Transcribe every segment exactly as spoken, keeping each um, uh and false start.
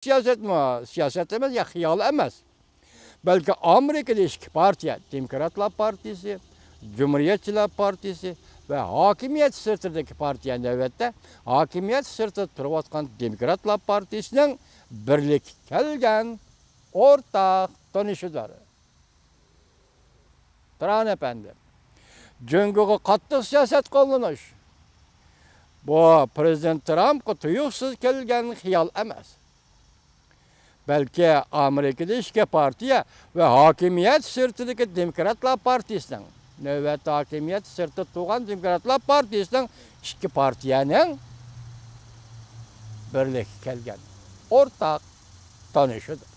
سىياسەتمۇ، سىياسەت ئەمەس، يا خىيال ئەمەس. بەلكى ئامېرىكىدا ئىككى پارتىيە، دېموكراتلار پارتىيىسى، جۇمھۇرىيەتچىلەر پارتىيىسى ۋە ھاكىمىيەت سىرتىدىكى پارتىيە نۆۋەتتە ھاكىمىيەت سىرتىدا تۇرۇۋاتقان دېموكراتلار پارتىيىسىنىڭ بىرلىككە كەلگەن ئورتاق تونۇشىدۇر. ترامپ ئەپەندى، جۇڭگوغا قاتتىق سىياسەت قوللىنىش، بۇ پىرېزىدېنت ترامپقا تۇيۇقسىز كەلگەن خىيال ئەمەس. بەلكى ئامېرىكىدا ئىككى پارتىيە ۋە ھاكىمىيەت سىرتىدىكى دېموكراتلار پارتىيىسىنىڭ، نۆۋەتتە ھاكىمىيەت سىرتىدا تۇرغان دېموكراتلار پارتىيىسىنىڭ ئىككى پارتىيەنىڭ بىرلىككە كەلگەن ئورتاق تونۇشىدۇر.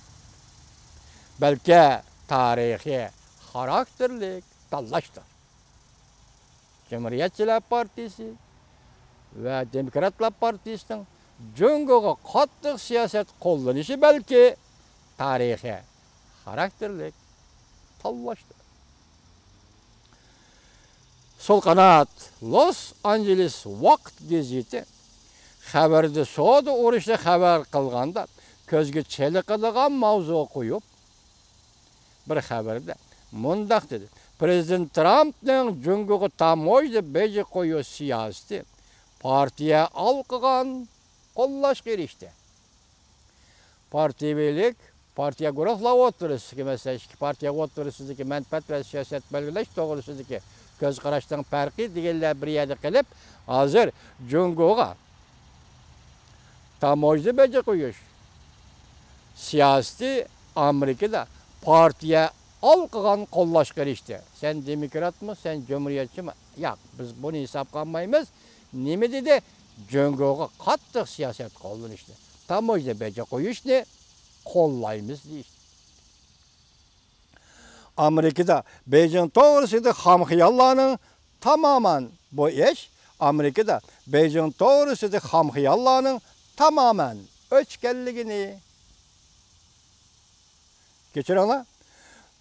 بەلكى تارىخىي خاراكتېرلىك تاللاشتۇر. جۇمھۇرىيەتچىلەر پارتىيىسى ۋە دېموكراتلار پارتىيىسىنىڭ جۇڭگوغا قاتتىق سىياسەت قوللىنىشى بەلكى تارىخىي خاراكتېرلىك تاللاشتۇر. سول قانات لوس ئانژېلېس ۋاقىت گېزىتى خەۋىرىدە سودا ئۇرۇشىنى خەۋەر قىلغاندا كۆزگە چېلىقىدىغان ماۋزۇ قويۇپ، بىر خەۋىرىدە مۇنداق دېدى: پىرېزىدېنت ترامپنىڭ جۇڭگوغا تاموژنا بېجى قويۇش سىياسىتى پارتىيە ئالقىغان قوللاشقا ئېرىشتى. پارتىيىۋىلىك، پارتىيە گۇرۇھلار ئوتتۇرىسىدىكى، مەسىلەن، ئىككى پارتىيە ئوتتۇرىسىدىكى مەنپەئەت ۋە سىياسەت بەلگىلەش توغرىسىدىكى كۆز قاراشنىڭ پەرقى دېگەنلەر بىر يەردە قېلىپ، ھازىر جۇڭگوغا تاموژنا بېجى قويۇش سىياسىتى ئامېرىكىدا پارتىيە ئالقىغان قوللاشقا ئېرىشتى. سەن دېموكراتمۇ، سەن جۇمھۇرىيەتچىمۇ؟ ياق، بىز بۇنى ھېسابقا ئالمايمىز. نېمە دېدى؟ جۇڭگوغا قاتتىق سىياسەت قوللىنىشنى، تاموژنا بېجى قويۇشنى قوللايمىز دېيىشتى. ئامېرىكىدا بېيجىڭ توغرىسىدىكى خام خىياللارنىڭ تامامەن، بۇ ئىش ئامېرىكىدا بېيجىڭ توغرىسىدىكى خام خىياللارنىڭ تامامەن ئۆچكەنلىكىنى، كەچۈرۈڭلار،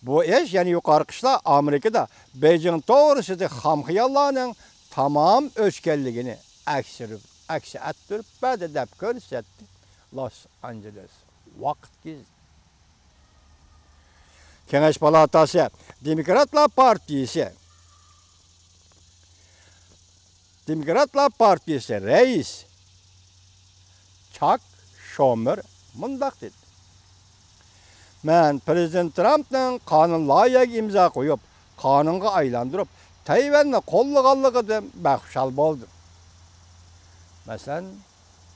بۇ ئىش، يەنى يۇقىرىقى ئىشلار ئامېرىكىدا بېيجىڭ توغرىسىدىكى خام خىياللارنىڭ تامام ئۆچكەنلىكىنى ئەكس ئەتتۈرۈپ بەردى دەپ كۆرسەتتى لوس ئانژېلېس ۋاقىت گېزىتى. كېڭەش پالاتاسى، دېموكراتلار پارتىيىسى، دېموكراتلار پارتىيىسى رەئىس چاك شومېر مۇنداق دېدى: مەن پىرېزىدېنت ترامپنىڭ قانۇن لايىھەگە ئىمزا قويۇپ، قانۇنغا ئايلاندۇرۇپ، تەيۋەننى قوللىغانلىقىدىن بەك خۇشال بولدۇم. مەسىلەن،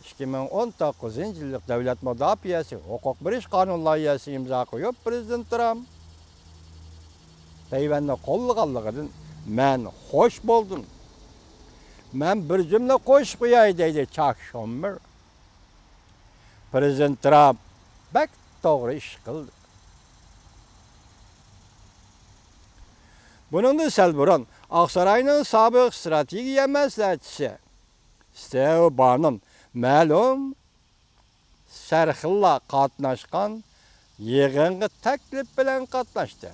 ئىككى مىڭ ئون توققۇزىنچى يىللىق دۆلەت مۇداپىئەسى ھوقۇق بېرىش قانۇن لايىھەسىگە ئىمزا قويۇپ، پىرېزىدېنت ترامپ تەيۋەننى قوللىغانلىقىدىن مەن خوش بولدۇم. مەن بىر جۈملە قوشۇپ قوياي، دەيدۇ چاك شومېر. پىرېزىدېنت ترامپ بەك توغرا ئىش قىلدى. بۇنىڭدىن سەل بۇرۇن ئاقساراينىڭ سابىق ئىستراتېگىيە مەسلىھەتچىسى ستېۋ بانون مەلۇم سەرخىللار قاتناشقان يىغىنغا تەكلىپ بىلەن قاتناشتى.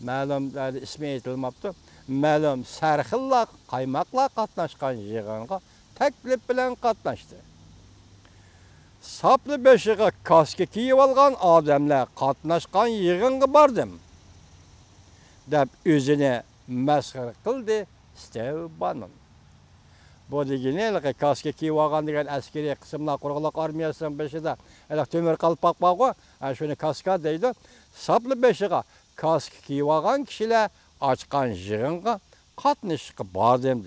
مەلۇم، ئىسمى ئېيتىلماپتۇ. مەلۇم سەرخىللار، قايماقلار قاتناشقان يىغىنغا تەكلىپ بىلەن قاتناشتى. ساپلا بېشىغا كاسكا كىيىۋالغان ئادەملەر قاتناشقان يىغىنغا باردىم، دەپ ئۆزىنى مەسخىرە قىلدى ستېۋ بانون. بۇ دېگىنى ھېلىقى كاسكا كىيىۋالغان دېگەن ئەسكىرىي قىسىملار، قۇرۇقلۇق ئارمىيەسىنىڭ بېشىدا ھېلىقى تۆمۈر قالپاق بارغۇ، ھە، شۇنى كاسكا دەيدۇ. ساپلا بېشىغا كاسكا كىيىۋالغان كىشىلەر ئاچقان يىغىنغا قاتنىشىشقا باردىم،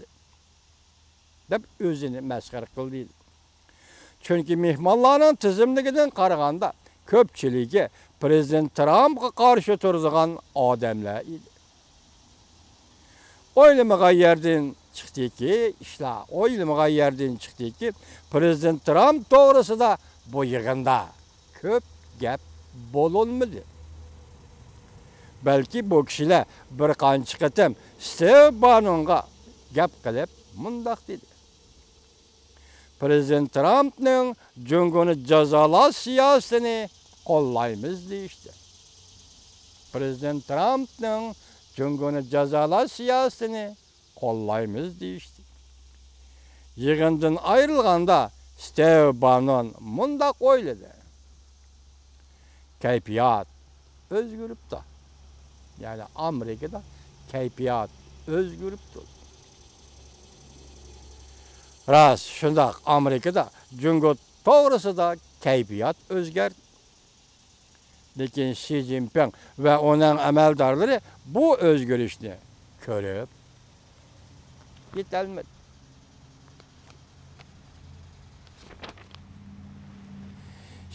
دەپ ئۆزىنى مەسخىرە قىلدى. چۈنكى مېھمانلارنىڭ تىزىملىكىدىن قارىغاندا، كۆپچىلىكى پىرېزىدېنت ترامپقا قارشى تۇرىدىغان ئادەملەر ئىدى. ئويلىمىغان يەردىن چىقتىكى ئىشلار، ئويلىمىغان يەردىن چىقتىكى، پىرېزىدېنت ترامپ توغرىسىدا بۇ يىغىندا كۆپ گەپ بولۇنمىدى. بەلكى بۇ كىشىلەر بىر قانچە قېتىم ستېۋ بانونغا گەپ قىلىپ مۇنداق دېدى: پىرېزىدېنت ترامپنىڭ جۇڭگونى جازالاش سىياسىتىنى قوللايمىز دېيىشتى. پىرېزىدېنت ترامپنىڭ جۇڭگونى جازالاش سىياسىتىنى قوللايمىز دېيىشتى. يىغىندىن ئايرىلغاندا ستېۋ بانون مۇنداق ئويلىدى: كەيپىيات ئۆزگىرىپتۇ. يەنى ئامېرىكىدا كەيپىيات ئۆزگىرىپتۇ. راست، شۇنداق، ئامېرىكىدا جۇڭگو توغرىسىدا كەيپىيات ئۆزگەردى. لېكىن شى جىنپىڭ ۋە ئۇنىڭ ئەمەلدارلىرى بۇ ئۆزگىرىشنى كۆرۈپ يېتەلمىدى.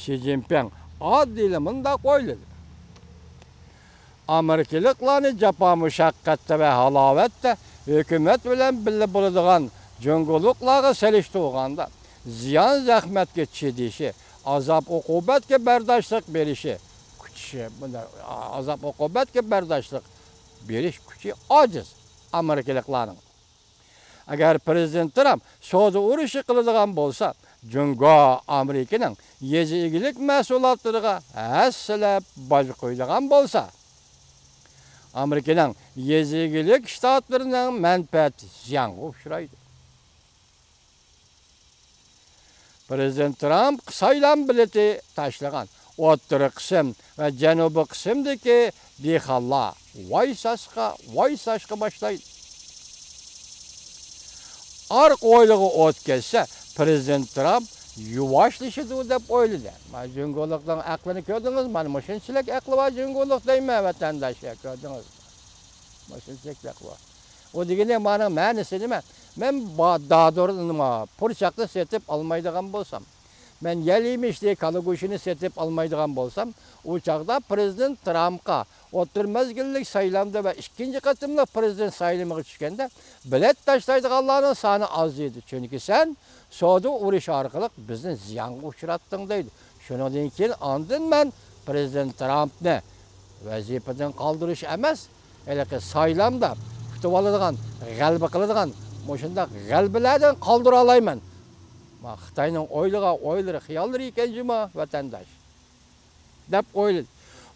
شى جىنپىڭ ئاددىيلا مۇنداق ئويلىدى: ئامېرىكىلىقلارنى جاپا مۇشەققەتتە ۋە ھالاۋەتتە ھۆكۈمەت بىلەن بىللە بولىدىغان جۇڭگولۇقلارغا سېلىشتۇرغاندا، زىيان زەخمەتكە چىدىشى، ئازاب ئوقۇبەتكە بەرداشلىق بېرىشى كۈچى، ئازاب ئوقۇبەتكە بەرداشلىق بېرىش كۈچى ئاجىز ئامېرىكىلىقلارنىڭ. ئەگەر پىرېزىدېنت ترامپ سودا ئۇرۇشى قىلىدىغان بولسا، جۇڭگو ئامېرىكىنىڭ يېزا ئىگىلىك مەھسۇلاتلىرىغا ھەسسىلەپ باج قويىدىغان بولسا، ئامېرىكىنىڭ يېزا ئىگىلىك شتاتلىرىنىڭ مەنپەئەتى زىيانغا ئۇچرايدۇ. پىرېزىدېنت ترامپ سايلام بېلىتى تاشلىغان ئوتتۇرا قىسىم ۋە جەنۇبىي قىسىمدىكى دېھقانلار ۋايساشقا، ۋايساشقا باشلايدۇ. ئارقا ھويلىغا ئوت كەتسە، پىرېزىدېنت ترامپ يۇۋاشلىشىدۇ دەپ ئويلىدى. مانا جۇڭگولۇقنىڭ ئەقلىنى كۆردىڭىزمۇ؟ مانا مۇشۇنچىلىك ئەقلى بار جۇڭگولۇق دەيمەن، ۋەتەنداشلار، كۆردىڭىزمۇ؟ مۇشۇنچىلىك ئەقلى بار. ئۇ دېگىنى مانا مەنىسى نېمە؟ مەن با-، دادۇر نېمە، پۇرچاقنى سېتىپ ئالمايدىغان بولسام، مەن يەل يېمىشنى، كالا گۆشىنى سېتىپ ئالمايدىغان بولسام، ئۇ چاغدا پىرېزىدېنت ترامپقا ئوتتۇرا مەزگىللىك سايلامدا ۋە ئىككىنچى قېتىملىق پىرېزىدېنت سايلىمىغا چۈشكەندە، بېلەت تاشلايدىغانلارنىڭ سانى ئازىيىدۇ. چۈنكى سەن سودا ئۇرۇشى ئارقىلىق بىزنى زىيانغا ئۇچراتتىڭ دەيدۇ. شۇنىڭدىن كېيىن ئاندىن مەن پىرېزىدېنت ترامپنى ۋەزىپىدىن قالدۇرۇش ئەمەس، ھېلىقى سايلامدا ئۇتۇۋالىدىغان، غەلىبە قىلىدىغان مۇشۇنداق غەلىبىلەردىن قالدۇرالايمەن. ما خىتاينىڭ ئويلىغان ئويلىرى، خىياللىرى ئىكەن جۇما، ۋەتەنداش، دەپ ئويلىدى.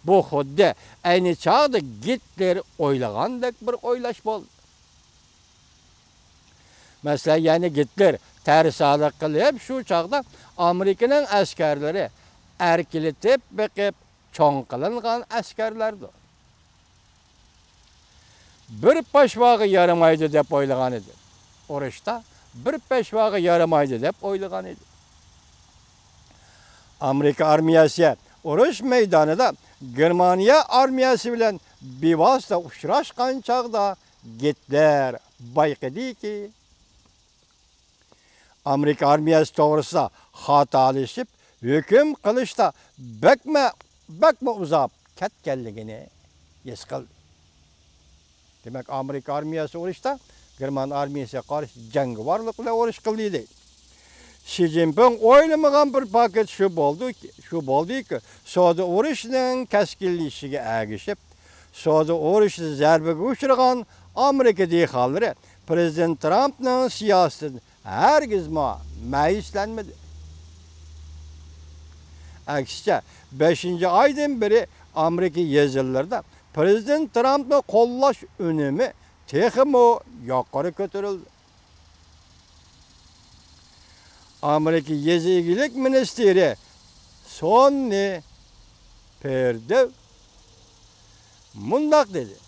بۇ خۇددى ئەينى چاغدا گىتلېر ئويلىغاندەك بىر ئويلاش بولدى. مەسىلەن، يەنى گىتلېر تەرسالىق قىلىپ، شۇ چاغدا ئامېرىكىنىڭ ئەسكەرلىرى ئەركىلىتىپ بېقىپ چوڭ قىلىنغان ئەسكەرلەردۇر. بىر پەشۋاغا يارىمايدۇ دەپ ئويلىغان ئىدى. ئۇرۇشتا بىر پەشۋاغا يارىمايدۇ دەپ ئويلىغان ئىدى. ئامېرىكا ئارمىيەسى ئۇرۇش مەيدانىدا گېرمانىيە ئارمىيەسى بىلەن بىۋاسىتە ئۇچراشقان چاغدا گىتلېر بايقىدىكى، ئامېرىكا ئارمىيەسى توغرىسىدا خاتالىشىپ، ھۆكۈم قىلىشتا بەكمۇ، بەكمۇ ئۇزاپ كەتكەنلىكىنى ھېس قىلدى. دېمەك، ئامېرىكا ئارمىيەسى ئۇرۇشتا گېرمان ئارمىيەسىگە قارشى جەڭگىۋارلىق بىلەن ئۇرۇش قىلدى. شى جىنپىڭ ئويلىمىغان بىر پاكىت شۇ بولدى، شۇ بولدىكى، سودا ئۇرۇشىنىڭ كەسكىنلىشىشىگە ئەگىشىپ، سودا ئۇرۇشىدا زەربىگە ئۇچرىغان ئامېرىكا دېھقانلىرى پىرېزىدېنت ترامپنىڭ سىياسىتىدىن ھەرگىزمۇ مەيۈسلەنمىدى. ئەكسىچە، بەشىنچى ئايدىن بېرى ئامېرىكا يېزىلىرىدا پىرېزىدېنت ترامپنى قوللاش ئۈنۈمى تېخىمۇ يۇقىرى كۆتۈرۈلدى. ئامېرىكا يېزا ئىگىلىك مىنىستىرى سوننى پېردېۋ مۇنداق دېدى: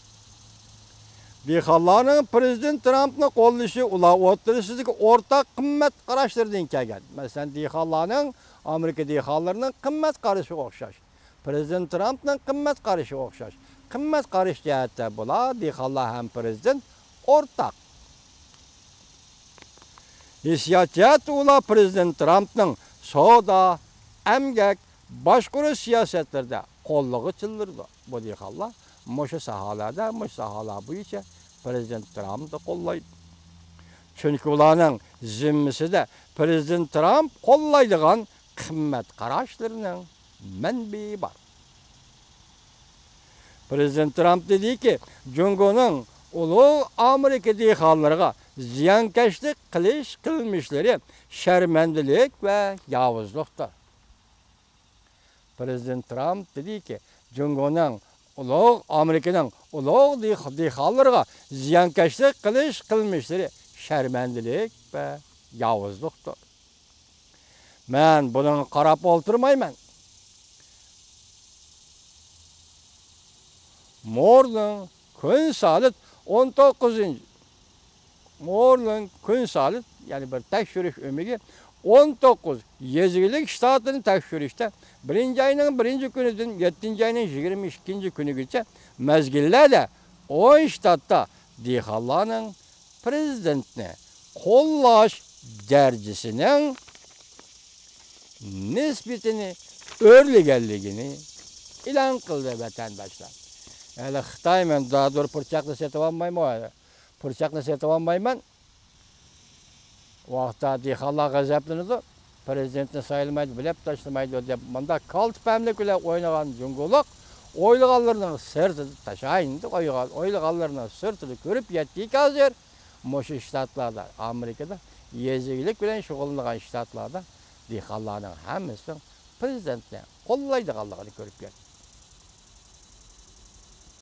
دېھقانلارنىڭ پىرېزىدېنت ترامپنى قوللىشى ئۇلار ئوتتۇرىسىدىكى ئورتاق قىممەت قاراشلىرىدىن كەلگەن. مەسىلەن، دېھقانلارنىڭ، ئامېرىكا دېھقانلىرىنىڭ قىممەت قارىشىغا ئوخشاش، پىرېزىدېنت ترامپنىڭ قىممەت قارىشىغا ئوخشاش. قىممەت قارىش جەھەتتە بۇلار، دېھقانلار ھەم پىرېزىدېنت، ئورتاق. ھېسسىيات جەھەتتە ئۇلار پىرېزىدېنت ترامپنىڭ سودا، ئەمگەك، باشقۇرۇش سىياسەتلىرىدە قوللىغۇچىلىرىدۇر. بۇ دېھقانلار مۇشۇ ساھەلەردە، مۇشۇ ساھەلەر بويىچە پىرېزىدېنت ترامپنى قوللايدۇ. چۈنكى ئۇلارنىڭ زىممىسىدە پىرېزىدېنت ترامپ قوللايدىغان قىممەت قاراشلىرىنىڭ مەنبىيى بار. پىرېزىدېنت ترامپ دېدىكى، جۇڭگونىڭ ئۇلۇغ ئامېرىكا دېھقانلىرىغا زىيانكەشلىك قىلىش قىلمىشلىرى شەرمەندىلىك ۋە ياۋۇزلۇقتۇر. پىرېزىدېنت ترامپ دېدىكى، جۇڭگونىڭ ئۇلۇغ، ئامېرىكىنىڭ ئۇلۇغ دېھ-، دېھقانلىرىغا زىيانكەشلىك قىلىش قىلمىشلىرى شەرمەندىلىك ۋە ياۋۇزلۇقتۇر. مەن بۇنىڭغا قاراپ ئولتۇرمايمەن. مورنىڭ كۈن سائەت ئون توققۇزىنچى، مورنىڭ كۈن سائەت، يەنى بىر تەكشۈرۈش ئۆمىكى ئون توققۇز يېزا ئىگىلىك شتاتىنى تەكشۈرۈشتە بىرىنچى ئاينىڭ بىرىنچى كۈنىدىن يەتتىنچى ئاينىڭ يىگىرمە ئىككىنچى كۈنىگىچە مەزگىللەردە ئون شتاتتا دېھقانلارنىڭ پىرېزىدېنتنى قوللاش دەرىجىسىنىڭ نىسبىتىنى ئۆرلىگەنلىكىنى ئېلان قىلدى، ۋەتەنداشلار. ھېلى خىتاي مەن دادۇر پۇرچاقنى سېتىۋالمايمۇ؟ پۇرچاقنى سېتىۋالمايمەن. ۋاقىتتا دېھقانلار غەزەپلىنىدۇ. پىرېزىدېنتنى سايلىمايدۇ، بىلەپ تاشلىمايدۇ دەپ، مۇنداق كالتە پەملىك بىلەن ئوينىغان جۇڭگولۇق ئويلىغانلىرىنىڭ سىرتىدا تاشايىن، ئويلىغانلىرىنىڭ سىرتىدا كۆرۈپ يەتتىكى ھازىر مۇشۇ شتاتلاردا، ئامېرىكىدا يېزا ئىگىلىك بىلەن شۇغۇللىنىدىغان شتاتلاردا دېھقانلارنىڭ ھەممىسىنىڭ پىرېزىدېنتنى قوللايدىغانلىقىنى كۆرۈپ يەتتى.